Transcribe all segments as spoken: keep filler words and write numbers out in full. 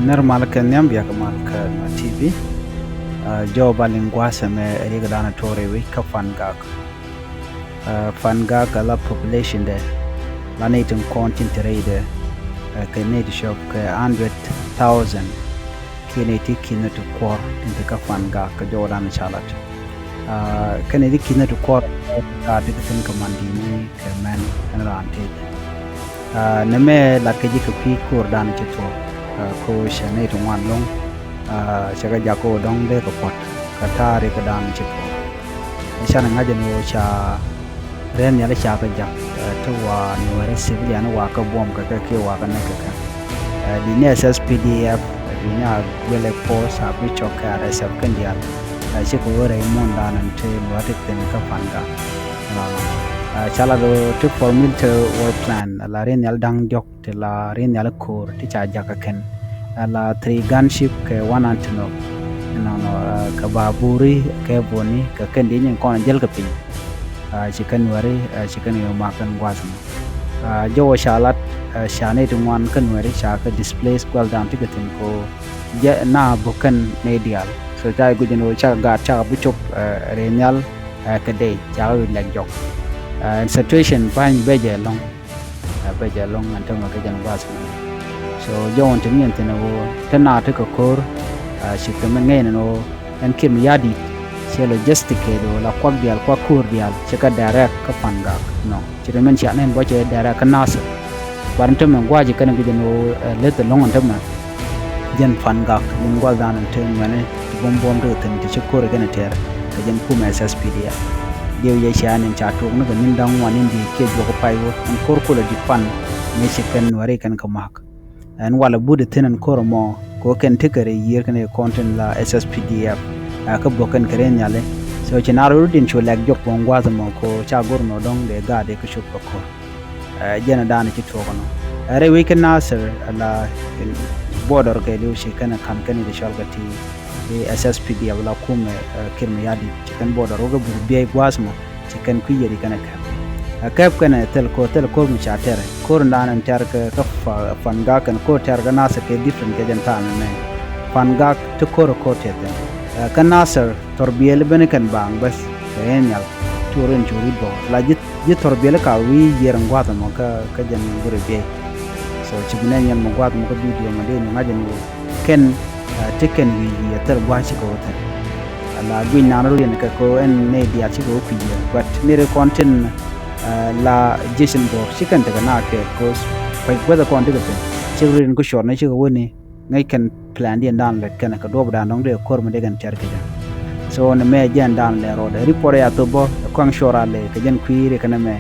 Nɛr mal kɛ nhiam, bia kɛ mal kä Nuer T V. Ɛ, jɔw ba liŋ gua̱a̱th ɛmɛ ɛ riɛk dan tuɔɔk rɛy wec kä Fangak. Ɛ, Fangak ɛ la population dɛ, la nɛy tin kɔn tin te rɛydɛ, ɛ, kɛ nɛy ti cop kɛ hundred thousand. Kiɛ nɛy ti ki̱n ti kuɔr tin te kä Fangak kɛ jɔw dan ca lat. Ɛ, kɛn nɛy ti ki̱n ti kuɔr ka ti kɛ thi̱n kɛ man di̱i̱t ni kɛ mɛn ɛn raan tëëk. Ɛ, nɛmɛ lat kɛ ji̱ kɛ kui̱ ko̱r dan ci tuɔɔk. Ɛ, ko cɛ nɛy ti ŋuan lo̱ŋ. Ɛ, cɛ kɛ jak ko dɔ̱ŋ dee kɛ puɔ̱t kɛ ta̱a̱ riɛk dan ci tuɔɔk. Ɛ, canɛ ŋa̱c ɛn ɣöö ca rɛn nhial ca kɛ jak, ɛ, ti wa Nuɛri civilian wa kɛ buɔ̱m kɛ kɛ kiɛ wa kɛ näk kɛ kɛ. Ɛ, di ni S S P D F, ɛ, di ni a guilɛ force a bi cɔk kɛ R S F kɛn diaal. Ɛ, cikɛ wä rɛy muɔ̱ɔ̱n dan ɛn ti Nuɛri ti thi̱n kä Fangak. Ɛ, ca lat ɣöö ti four military war plan, ɛ, la rɛn nhial da̱ŋ diɔ̱k ti la rɛn nhial ko̱r ti ca jakä kɛn. Ɛ, la three gunship kɛ one Antonov. Ɛnɔnɔ, ɛ, kɛ baburi kɛ boni kɛ kɛn di nyin kɔn jäl kɛ piny. Ɛ, ci kɛn Nuɛri, ɛ, ci kɛn yɛ mak kɛn gua̱a̱th mɔ. Ɛ, jɔwä ca lat, ɛ, ca nɛy ti ŋuan kä Nuɛri ca kɛ displace gua̱a̱th dan ti kɛ thi̱n ko jɛ na buk kɛn nɛy diaal. So ca guic ɛn ɣöö ca gaat ca bi cop, ɛ, rɛy nhial, ɛ, kɛ dee ca wi̱i̱ lɛk jɔk. Ɛ, situation ba̱ny bɛ jɛ lɔ̱ŋ. Ɛ, bɛ jɛ lɔ̱ŋ ɛn tämɛ kɛ jɛn gua̱a̱th mɔ. So jɔwä ti miɛn thi̱n ɛ ɣöö te na ti kɛ ko̱r, ɛ, ci kɛ min ŋäcni ɛn ɣöö ɛn Kiir Mayardit cɛ logistic kɛ do̱ la kuak diaal, kuak ko̱r diaal, cɛ kɛ direct kä Fangak. Nɔ, ci ri min cia nɛn bɔ cɛ direct kä Nasir. But ɛn tämɛ gua̱a̱c kɛn guic ɛn ɣöö, ɛ, leth ɛlɔ̱ŋ ɛn tämɛ. Jɛn Fangak, jɛn gua̱a̱th dan ɛn te mɛni ti buɔ̱m buɔ̱m ti kɛ thi̱n ti ci ko̱r kɛn tɛr kɛ jɛn kumɛ S S P D F. Diɛw yɛ cia nɛn ca tuɔɔk ni kɛ ni̱n da̱ŋ ŋuan in di kiɛ juɔk pay wä ɛn ko̱r kulɛ di pan ni ci kɛn Nuɛri kɛn kɛ ma̱k. Ɛn walɛ but ithin ɛn ko̱r ɛmɔ, ko kɛn tekɛ rɛy yiër kɛn kɛ kɔn tin la S S P D F, ɛ, kä bok kɛn kɛ rɛy nhiali. So ci na rot in cu lɛk jɔk buɔ̱ŋ gua̱a̱th ɛmɔ ko ca go̱r nɔ dɔ̱ŋ dee gaat dee kä cop kä ko̱r. Ɛ, jɛn ɛ da̱a̱n ci tuɔɔk ɛnɔ. Ɛ, rɛy wec kä Nasir, ɛ, la, ɛ, border kɛɛliw ci kɛn ɛ ka̱n kɛn i̱ ti cɔl kɛ ti, i̱ S S P D F la kumɛ, ɛ, Kiir Mayardit ci kɛn border wä kɛ bur biɛy gua̱a̱th ɛmɔ. Ci kɛn kui̱ yɛt i̱ kɛn ɛ kɛp. Ɛ, kɛp kɛn ɛ thil ko̱r, thil ko̱r mi ca tɛr. Ko̱r in da̱a̱n ɛn tɛr kɛ, kä Fa-, Fangak kɛn ko̱r tɛr kɛ Nasir kɛ different kɛ jɛn thaam ɛmɛ. Fangak ti ko̱r ɛ ko̱r tɛth ɛn. Ɛ, kä Nasir thɔr biɛl ben kɛn baaŋ bäth kɛ rɛn nhial. Tuɔr in cu rit bɔ. La ji̱, ji̱ thɔr biɛl ka wi̱i̱ yiɛr in gua̱th ɛmɔ kä, kä jɛn guri biɛy. So ci bi nɛ nyɛn mɔ gua̱th mɔ kä video mɔ dee ni ŋa̱c ɛn wä. Kɛn, ɛ, ti kɛn wi̱i̱ wi̱i̱ ɛ thil gua̱a̱c cikɛ wä thil. Ala guic nan rot yɛn kɛ ko ɛn nɛy diaal cikɛ wä kui̱ yɛ. But nɛy ri kɔn tin, ɛ, la jecin bɔr ci kɛn tekɛ na kɛ, 'cause kuec guäth kɔn tekɛ piny. Cik rot yɛn ku cuɔr ni cikɛ wä ni ŋäc kɛn plan diɛn dan lɛt kɛn kɛ duɔp dan dɔŋ dee ko̱r mi dee kɛn tiɛr kɛ jɛ. So ni mɛ jɛn dan lɛ rɔɔdɛ report ya thop bɔ ɛ kɔŋ cuɔr a lɛ kɛ jɛn kui̱ ri kɛn mɛ.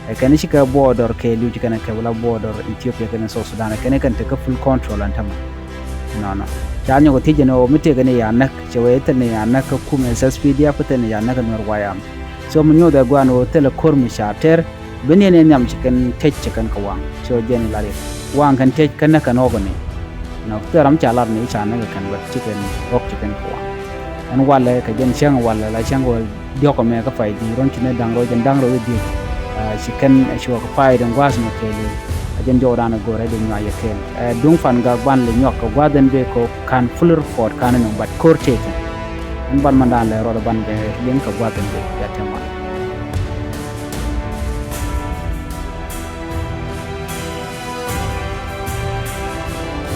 Ɛ kɛn cikɛ border kɛɛliw ci kɛn kɛ wala border Ethiopia kɛn South Sudan, ɛ kɛn kɛn tekɛ full control ɛn tämɛ. Nɔnɔ. Ca nyɔk thiec ni ɣöö mi tëëkɛ ni ya näk, cɛ wee thil ni ya näk kä kumɛ S S P D F, thil ni ya näk kä Nuɛr White Army. So mi nyuuth ɛ guan ɣöö thilɛ ko̱r mi ca tɛr, bi ni ni nhiam ci kɛn tec ci kɛn kɛ waŋ. So jɛn i̱ la riɛk. Waŋ kɛn tec kɛn näk kɛn ɣɔk ni. Nɔ, thil ram ca lat ni ca näk kɛn bä ci kɛn ɣɔk ci kɛn kɛ waŋ. Ɛn walɛ kɛ jɛn cäŋ walɛ la cäŋ wä diɔ̱k ɛmɛ kä pay di run ci ni da̱ŋ rɔ jɛn da̱ŋ rɔ wi̱i̱ diec. Ɛ, ci kɛn ɛ cuɔ kɛ pay di gua̱a̱th mɛ kɛɛl i̱. Ɛ jɛn jɔwdan ɛ go̱rɛ di nyuac yɛ kɛɛl. Ɛ, duŋ Fangak ban lɛ nyuak kɛ gua̱a̱th ɛn bee kɛ kan full report kan ɛn bat ko̱r tëëkɛ. Ɛn ban man dan lɛ rɔɔdɛ ban bɛ liŋ kɛ gua̱a̱th ɛn bee bɛ tɛmɛ.